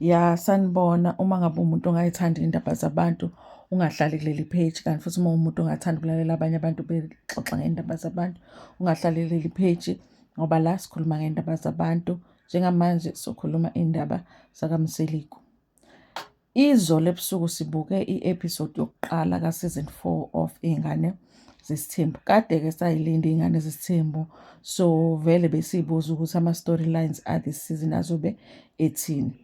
Ya, sanibona. Uma ngabe uwumuntu ongayithandi iy'ndaba zabantu, ungahlali kuleli page. Kanti futhi uma uwumuntu ongathandi ukulalela abanye abantu bexoxa ngey'ndaba zabantu, ungahlali kuleli page ngoba la sikhuluma ngey'ndaba zabantu. Njengamanje sokhuluma iy'ndaba zakaMseleku. Izolo ebusuku sibuke i-episode yokuqala ka-season 4 of Iy'ngane Zesithembu. Kade-ke sayilinda Iy'ngane Zesithembu, so vele besiy'buza ukuthi ama-storylines a-this season azobe ethini.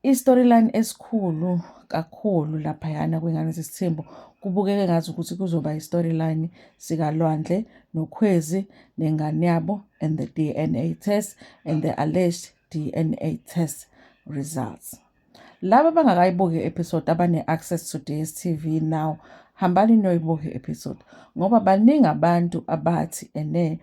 I-storyline esikhulu kakhulu laphayana kwiy'ngane zesithembu kubukeka engathi ukuthi kuzoba i-storyline sikaLwandle noKhwezi nengane yabo and the DNA test and the alleged DNA test results. Laba abangakayibuki i-episode, abane-access to DStv now, hambani niyoyibuka i-episode ngoba baningi abantu abathi ene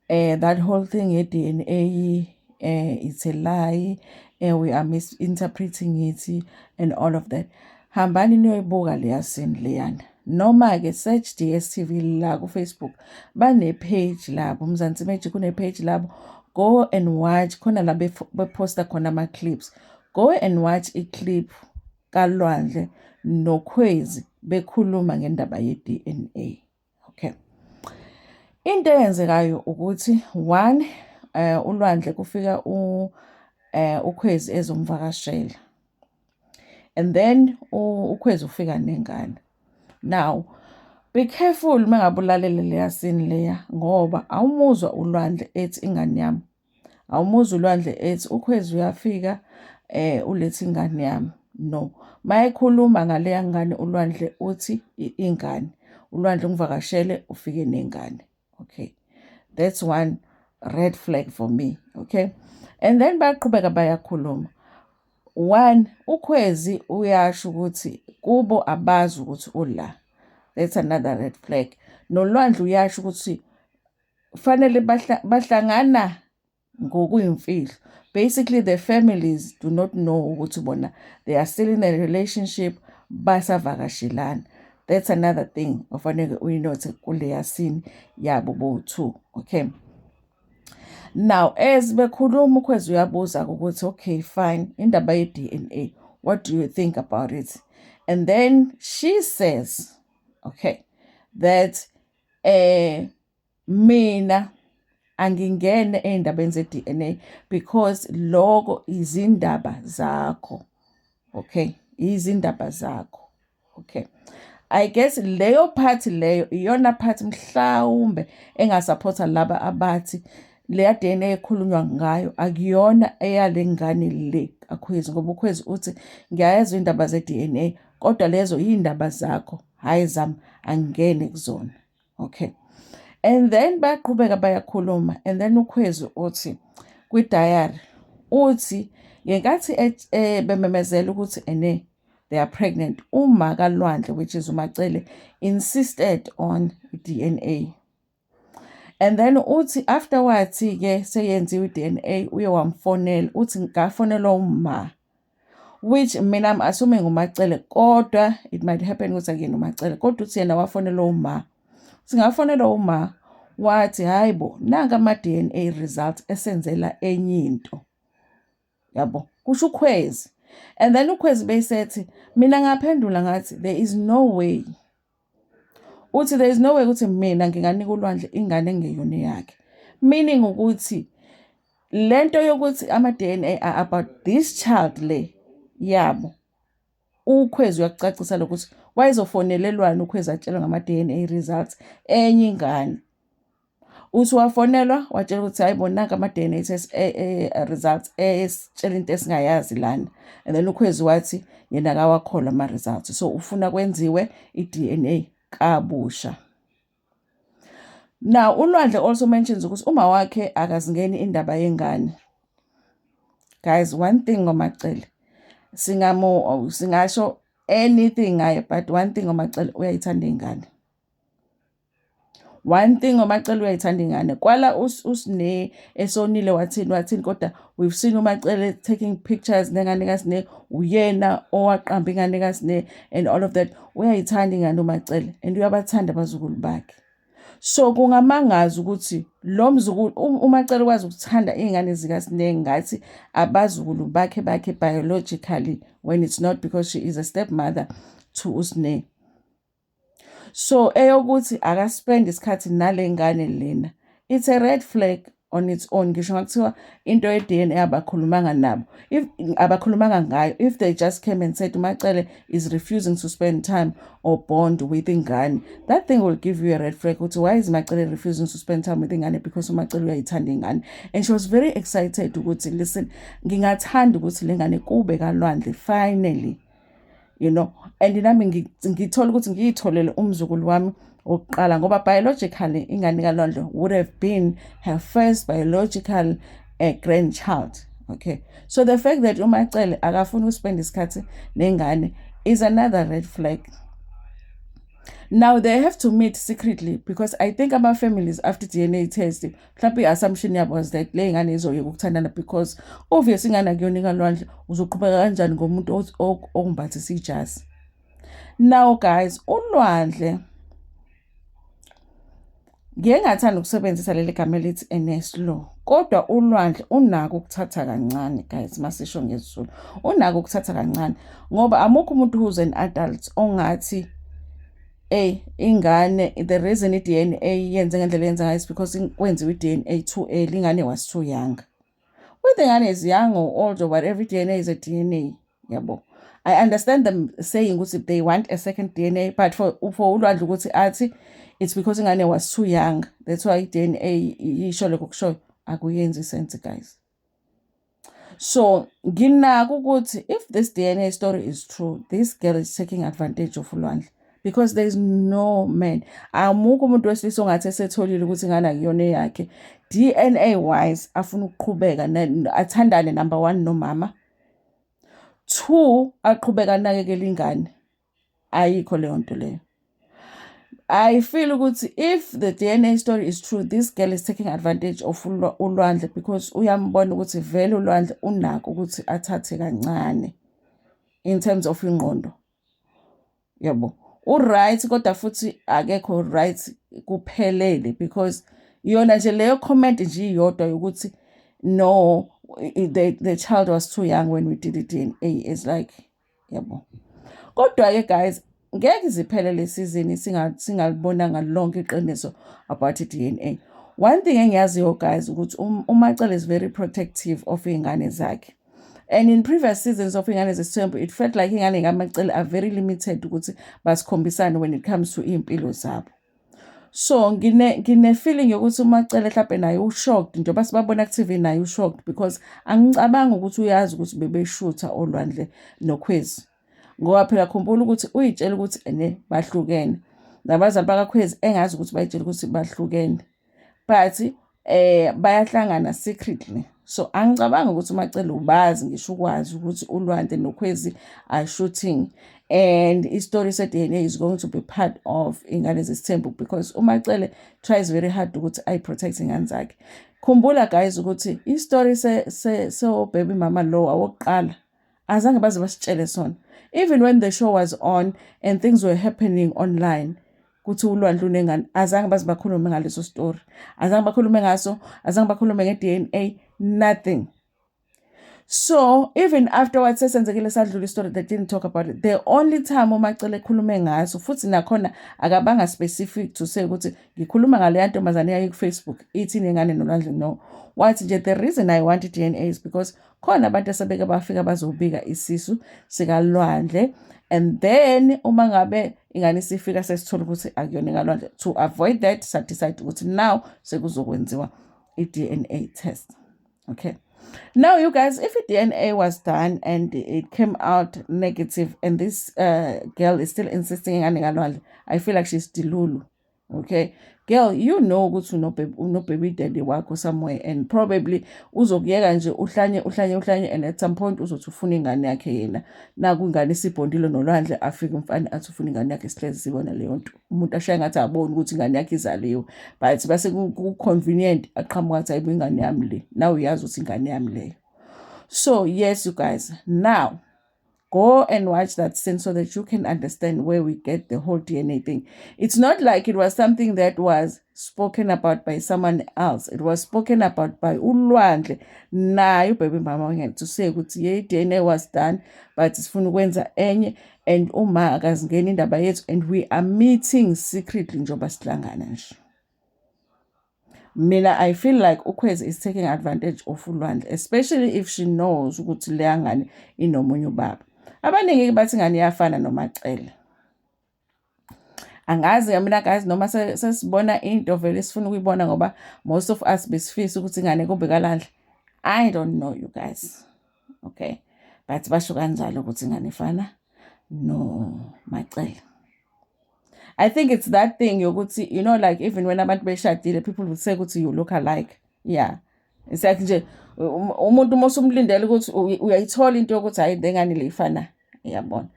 that whole thing ye-DNA, it's a lie, we are misinterpreting it and all of that. Hambani niyoyibuka leya scene leyana, noma-ke search DStv la ku-Facebook, bane-page labo, Mzansi Magic une-page labo. Go and watch khona la bephosta khona ama-clips. Go and watch i-clip kaLwandle noKhwezi bekhuluma ngendaba ye-DNA. Okay, into eyenzekayo ukuthi one, uLwandle kufika u uKhwezi ezomvakashela and then uKhwezi ufika nengane. Now be careful mengabe ulalele leya scene leya, ngoba awumuzwa uLwandle ethi ingane yami, awumuzwa uLwandle ethi uKhwezi uyafika uletha ingane yami. No, mayekhuluma ngaleya ngane uLwandle uthi ingane, uLwandle ungivakashele, ufike nengane. Okay, that's one red flag for me. Okay, and then bayaqhubeka bayakhuluma. One, uKhwezi uyasho ukuthi kubo abazi ukuthi ula. That's another red flag. NoLwandle uyasho ukuthi fanele bahlangana ngokuyimfihlo. Basically, the families do not know ukuthi bona they are still in a relationship, basavakashelana. That's another thing ofanele uyinothe kuleya scene yabo bowu-two. Okay, now as bekhuluma, uKhwezi uyabuza ukuthi, "Okay, fine, indaba ye-DNA, what do you think about it?" And then she says, okay, that mina angingene ey'ndabeni ze-DNA because loko izindaba zakho. Okay, izindaba zakho. Okay, I guess leyo part leyo iyona part mhlawumbe engasupporta laba abathi leya DNA ekhulunywa ngayo akuyona eyale ngane le kaKhwezi, ngoba uKhwezi uthi ngiyayezwa indaba ze-DNA, kodwa lezo iy'ndaba zakho, hhayi zami, angingene kuzona. Okay, and then bayaqhubeka bayakhuluma and then uKhwezi uthi kwi-diary, uthi ngenkathi bememezela ukuthi ene they are pregnant, uma kaLwandle, which is uMacele, insisted on DNA. And then uthi afterwards ke seyenziwe i-DNA, uye wamfonela, uthi ngafonelwa uma, which mina I'm assuming uMacele, kodwa it might happen ukuthi akuyena uMacele, kodwa uthi yena wafonelwa uma. Singafonelwa uma, wathi, "Hayi bo, nanka ama-DNA results esenzela enye into yabo," kusho uKhwezi. And then uKhwezi besethi, "Mina ngaphendula ngathi there is no way," uthi there is no way ukuthi mina nginganika uLwandle ingane engeyona yakhe, meaning ukuthi lento yokuthi ama-DNA are about this child le yabo. UKhwezi uyakucacisa lokuthi wayezofonelelwani uKhwezi atshelwe ngama-DNA results enye ingane. Uthi wafonelwa, watshela ukuthi, "Hayi bo, nanka ama-DNA test results esitshela into esingayazi lana." And then uKhwezi wathi yena akawakholwa ama-results, so ufuna kwenziwe i-DNA kabusha. Now uLwandle also mentions ukuthi uma wakhe akazingeni indaba yengane. Guys, one thing ngoMacele, singamo singasho anything ngaye, but one thing ngoMacele, uyayithanda ingane. One thing ngoMacele, uyayithanda ingane. Kwala uSine esonile, wathini wathini, kodwa we've seen uMacele taking pictures nengane kaSine, uyena owaqamba ingane kaSine and all of that. Uyayithanda ingane uMacele and uyabathanda abazukulu bakhe. So kungamangaza ukuthi lo mzukulu uMacele ukwazi ukuthanda iy'ngane zikaSne ngathi abazukulu bakhe biologically, when it's not, because she is a stepmother to uSne. So eyokuthi akaspend isikhathi nale ngane lena, it's a red flag on its own. Ngisho ngakuthiwa into ye-DNA abakhulumanga nabo, if abakhulumanga ngayo, if they just came and said uMacele is refusing to spend time or bond with ingane, that thing will give you a red flag ukuthi why is Macele refusing to spend time with ingane? Because uMacele uyayithanda ingane and she was very excited ukuthi, "Listen, ngingathanda ukuthi le ngane kube kaLwandle finally, and nami ngithola ukuthi ngiyitholele umzukulu wami wokuqala," ngoba biologically ingane kaLwandle would have been her first biological grandchild, okay? So the fact that uMacele akafuni ukuspend isikhathi nengane is another red flag. Now they have to meet secretly because I think ama-families after DNA test, mhlawumbe i-assumption yabo was that le ngane izoyeka ukuthandana, because obvious ingane akuyona ikaLwandle. Uzoqhubeka kanjani ngomuntu okumbathisa ijazi? Now guys, uLwandle, ngiye ngathanda ukusebenzisa leli gama elithi eneslow, kodwa uLwandle unako ukuthatha kancane guys. Masisho ngesiZulu, unako ukuthatha kancane, ngoba amukho umuntu who's an adult ongathi, "Ey, ingane, the reason i-DNA yenze ngendlela yenza ngayo is because kwenziwe i-DNA too early, ingane was too young." Whether ingane is young or old or whatever, i-DNA is a DNA, yabo. I understand them saying ukuthi they want a second DNA, but for uLwandle ukuthi athi it's because ingane was too young, that's why i-DNA isho lokho kushoyo, akuyenzi sense, guys. So nginako ukuthi if this DNA story is true, this girl is taking advantage of uLwandle, because there is no man, amukho umuntu wesilisa ongathi esetholile ukuthi ingane akuyona eyakhe DNA wise afuna ukuqhubeka athandane, number one, nomama, two, aqhubeka anakekele ingane. Ayikho leyo nto leyo. I feel ukuthi if the DNA story is true, this girl is taking advantage of uLwandle, because uyambona ukuthi vele uLwandle unako ukuthi athathe kancane in terms of ingqondo, yabo. U-right, kodwa futhi akekho right kuphelele, because yona nje leyo comment nje iyodwa yokuthi no, the child was too young when we did the DNA is like, yabo. Kodwa-ke guys, ngeke iziphele le season singalibonanga lonke iqiniso about i-DNA. One thing engiyaziyo guys, ukuthi uMacele is very protective of iy'ngane zakhe, and in previous seasons of Iy'ngane Zesithembu, it felt like iy'ngane kaMacele are very limited ukuthi basikhombisane when it comes to iy'mpilo zabo. So ngine feeling yokuthi uMacele mhlawumbe naye ushocked njengoba sibabona ku-TV, naye ushocked, because angicabangi ukuthi uyazi ukuthi bebeshutha oLwandle noKhwezi, ngoba phela khumbula ukuthi uyitshela ukuthi ene bahlukene nabazali bakaKhwezi, engazi ukuthi bayitshela ukuthi bahlukene, but bayahlangana secretly. So angicabangi ukuthi uMacele ubazi ngisho ukwazi ukuthi uLwandle noKhwezi are shooting and i-story se-DNA is going to be part of Ingane Zesithembu, because uMacele tries very hard ukuthi ayi-protect ingane zakhe. Khumbula guys ukuthi i-story so baby mama lo awokuqala azange baze basitshele sona, even when the show was on and things were happening online kuthi uLwandle unengane, azange baze bakhulume ngaleso story, azange bakhulume ngaso, azange bakhulume nge-DNA, nothing. So even afterwards sesenzekile sadlula istory, they didn't talk about it. The only time uMacele ekhulume ngaso, futhi nakhona akabanga specific to say ukuthi ngikhuluma ngaleya ntombazane eyayi ku-Facebook ithi inengane noLwandle, no. Wathi nje, "The reason I want i-DNA is because khona abantu asebeke bafika bazobika isisu sikaLwandle, and then uma ngabe ingane isifika sesithola ukuthi akuyona ekaLwandle, to avoid that sa-decide ukuthi now sekuzokwenziwa i-DNA test." Okay. Now, you guys, if a DNA was done and it came out negative, and this girl is still insisting ingane kaLwandle, I feel like she's delulu. Okay, girl, you know ukuthi uno baby daddy wakho somewhere, and probably uzokuyeka nje uhlanye, uhlanye, uhlanye, and at some point uzothi ufuna ingane yakhe yena. Naku ingane isibhondile noLwandle, afike umfana athi ufuna ingane yakhe. Sihlezi sibona leyo nto. Umuntu ashaye ngathi aboni ukuthi ingane yakhe izaliwe, but base ku-convenient aqhamuka athi, "Hayibo, ingane yami le." Now uyazi ukuthi ingane yami leyo. So yes, you guys, now Go and watch that scene so that you can understand where we get the whole DNA thing. It's not like it was something that was spoken about by someone else. It was spoken about by uLwandle naye ubaby mama wengane to say ukuthi, "Yeah, DNA was done, but sifuna ukwenza enye and uma akazingeni indaba yethu and we are meeting secretly njengoba sihlangana nje." Mina, I feel like uKhwezi is taking advantage of uLwandle, especially if she knows ukuthi leya ngane inomunye ubaba. Abaningi bathi ingane iyafana noMaCele. Angazi mina guys, noma sesibona into vele sifuna ukuyibona, ngoba most of us besifisa ukuthi ingane kube kaLwandle. I don't know, you guys, okay, but basho kanjalo ukuthi ingane ifana noMaCele. I think it's that thing yokuthi, like even when abantu beshadile, people would say ukuthi you look alike. Yeah. It's like nje umuntu uma usumlindele ukuthi uyayithola into yokuthi hayi, le ngane le ifana, uyabona.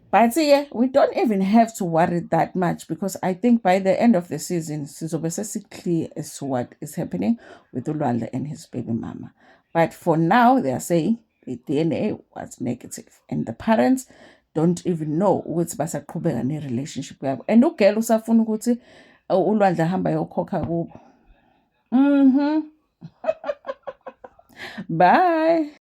But yeah, we don't even have to worry that much because I think by the end of the season sizobe sesi-clear as to what is happening with uLwandle and his baby mama. But for now, they are saying the DNA was negative and the parents don't even know ukuthi basaqhubeka ne-relationship yabo. And ugirl usafuna ukuthi uLwandle ahamba ayokhokha kubo. Bye.